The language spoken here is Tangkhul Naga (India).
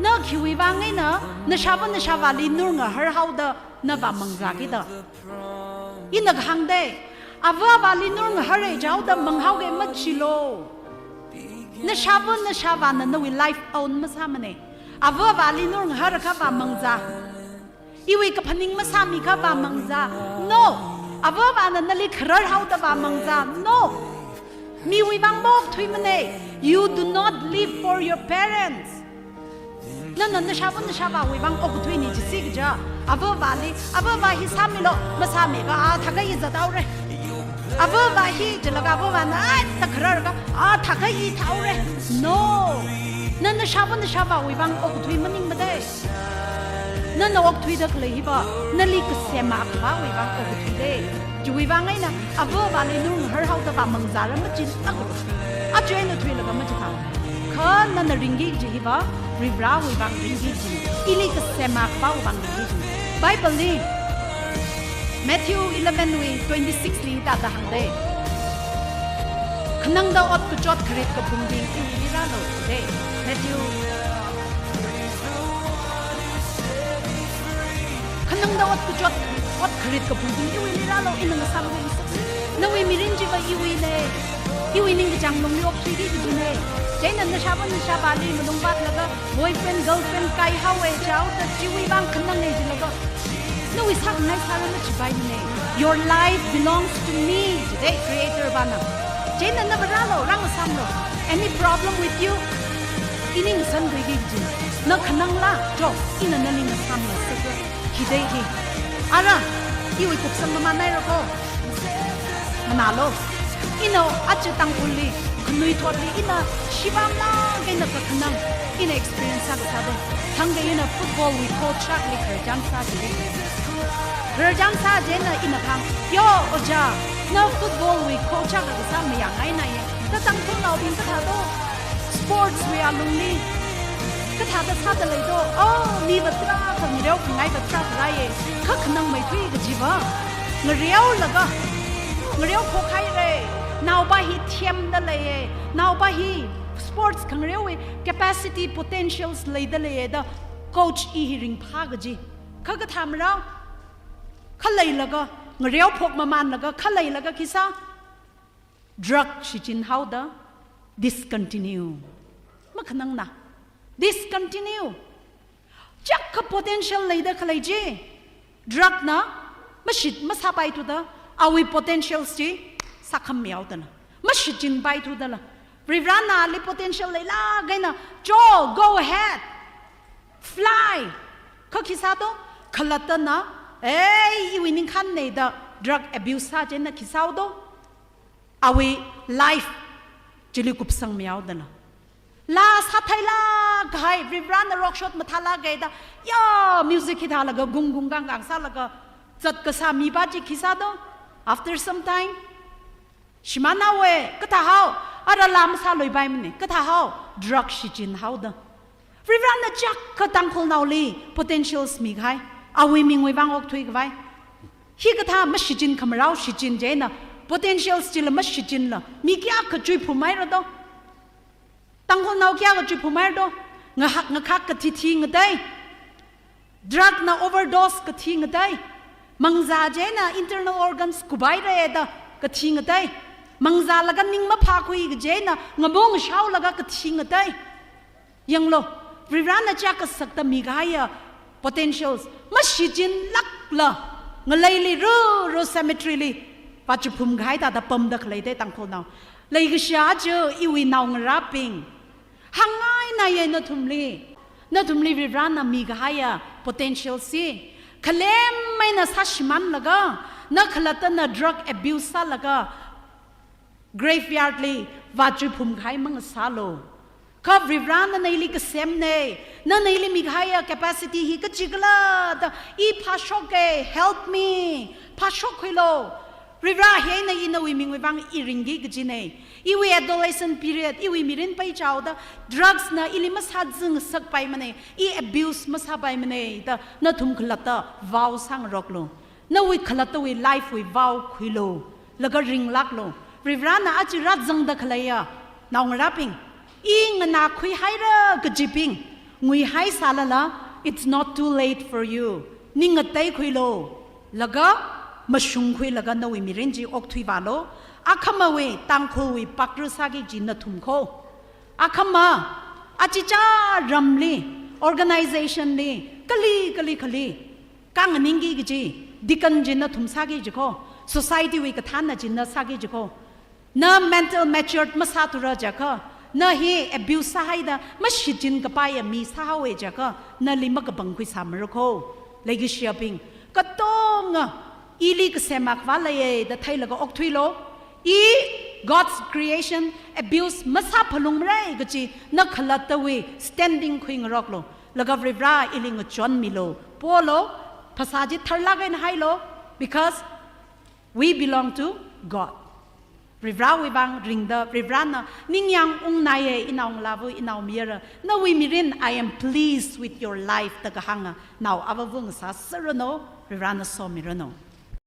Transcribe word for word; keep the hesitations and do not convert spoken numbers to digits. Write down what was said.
Na khiwui vang eina, nashava nashavāli nurngahar haoda, na vāmangzāki da. Ina kahāng dei, ava avāli nurngahar e jihaoda manghao ge machilu. Nashava nashavāna nawui life own masāmane. Ava avāli nurngahar akha vāmangzā. Iwui kaphaning masāmi akha vāmangzā. No. Ava avāna nali kharar haoda vāmangzā. No. Miwui vang maokthuimane. You do not live for your parents. Nana nashava nashavāwui vang okthuini jisi kaja. Ava avāli, ava avā hi sāmilo, masāmiakha athākha i zat haore. Ava avā hi jilaga ava avāna athā khararkha athākha i thāhaore. No. Na nashava nashavāwui vang okthui maningmade. Nana okthuida khalei hiva, nali kasema akhawui vang okthuide. Chiwui vang eina, ava avāli nurngahar haoda vāmangzāra machin akha. Aja eina thuilaga machithao. Kha nana ringki kaji hiva, Varivarāwui vang ringki kaji. Ili kasema akhawui vang ringki kaji. Bible li, Matthew eleven wui twenty-six li hithāda hāngde. Khanangda ot kachot kharit kaphungbing iwuili rālu de. Matthew. Khanangda ot kachot, ot kharit kaphungbing iwuili rālu, ina ngasāmwui ngasaksa. Nawui mirin chiva iwuine. Iwui ningkachāng lungli okthuiki kajine. Chieina nashava nashavāli malungvātlaga boyfriend, girlfriend kai haowe jihaoda chiwui vang khanange jilaga, nawui sākhangai sāra machipaimane. Your life belongs to me, jide Creator vāna. Chieina na Varālo, rāngasāmlo. Any problem with you? Ini ngasānkhuiki kaji. Na khanangla, jo, ina nali ngasāmla sāsa. Hidei hi. Ara, iwui kupsang mamānhaira ko. Manālo. Ina aja Tangkhulli, khanuithotli, ina shibamlāk eina kakhanang, ina experience sākasā do. Thangkha ina football wui coach li khararchan sā jide. Khararchan sā chieina ina kahāng, yo, ojā, na football wui coach akha kasā mayāngainaiye. Kha Tangkhulnaobing kathā do. Sports wui alungli kathāda sāda lei do. Oh, miva tarākha, ngareokhangaiva tarākha leiye. Kha khanangmeithui kajiva, ngareolaga, ngareophok haire. Naopa hi themda leiye. Naopa hi sports khangareowui capacity, potentials leida leiye da coach i hi ringphā kaji. Kha kathā marao, khaleilaga, ngareophok mamānlaga, khaleilaga khi sā, drug shichin haoda, discontinue. Makhanangna. Discontinue. Chiyākha potential leida khalei chi, drug na mashit masāpaithuda, awui potentials chi sākhammi haodana. Mashichinpaithudala. Varivarāna ali potential leilāk eina, jo, go ahead. Fly. Kha khi sā do, khalattana, ei, iwui ningkhānne da drug abuse sā chieina khi sāo do. Awui life chili kupsangmi haodana. Laa sāthailāk kahai, Varivarāna rokshot mathālāke da, ya, music hithālaga gung gung gang gang sālaga zatkasā mipa chi khi sā do. After some time, shimānhaowe, kathā hao, ara laa masāluipaimane, kathā hao, drug shichin haoda. Varivarāna chiyākha Tangkhulnaoli potentials mikahai, awui mingwui vang okthuikhavai. Hikathā mashichin khamarao shichin chieina, potentials chila mashichinla, mi kayākha chuiphumhaira do. Tangkhulnao kayākha chuiphumhaira do. Ngahak ngakhak kathi thi ngatei. Drug na overdose kathi ngatei. Mangzā chieina internal organs kuphaira da kathi ngatei. Mangzālaga ning maphākhui kajina, ngamong shaolaga kathi ngatei. Yanglu, Varivarāna chiyākha sakta mikahaiya potentials mashichinlākla, ngaleili ruru cemetery li vāchuphum kahai thāda pamda khalei de Tangkhulnao. Leikashiya aja iwui naongarābing, hāngngainaiye nathumli. Nathumli Varivarāna mikahaiya potentials chi khalem eina sāshimānlaga, na khalattana drug abuse sālaga, graveyard li vāchuiphum kahai mangasālu. Kha Varivarāna neili kasemne, na neili mikahaiya capacity hi kachikhala da, i phāshoke, help me, phāshokkhuilu. Varivarā hi eina i nawui mingwui vang i ringki kajine. Iwui adolescent period, iwui mirin peichaoda, drugs na ili masāzingasakpaimane, i abuse masāpaimane da, nathum khalatta vow sāngaroklu. Nawui khalattawui life wui vow khuilu, laga ringlāklu. Varivarāna aja rāzangda khaleiya naongarābing, i nganākhuihaira kajibing, Nguihai sālala, it's not too late for you. Ning ngateikhuilu. Laga mashungkhuilaga nawui mirin chi okthuivālu. Akhamawui, Tangkhulwui pakru sāki kaji nathum kho. Akhama, achicha ramli, organization li, kali, kali, kali, kanganingki kaji, deacon chi nathum sāki kaji kho, society wui kathānna chi na sāki kaji kho. Na mental matured masāthura jiakha, na hi abuse sāhaida mashichinkapai mi sāhaowa jiakha, nali makapangkhui sāmara kho. Leikashiyabing, katonga ili kasem akva leiya da theilaga okthuilu. I God's creation abuse masāphalungmara kaji na khalattawui standing khuingaroklu. Laga Varivara ili ngachonmilu. Polu, phasā chi tharlāk eina hailu. Because we belong to God. Varivarawui vang ringda, Varivarana ningyāng ungnaiya, inao ngalāva, inao mayara. Nawui mirin, I am pleased with your life da kahānga nao avāva ngasāserranu, Varivarana somiranu.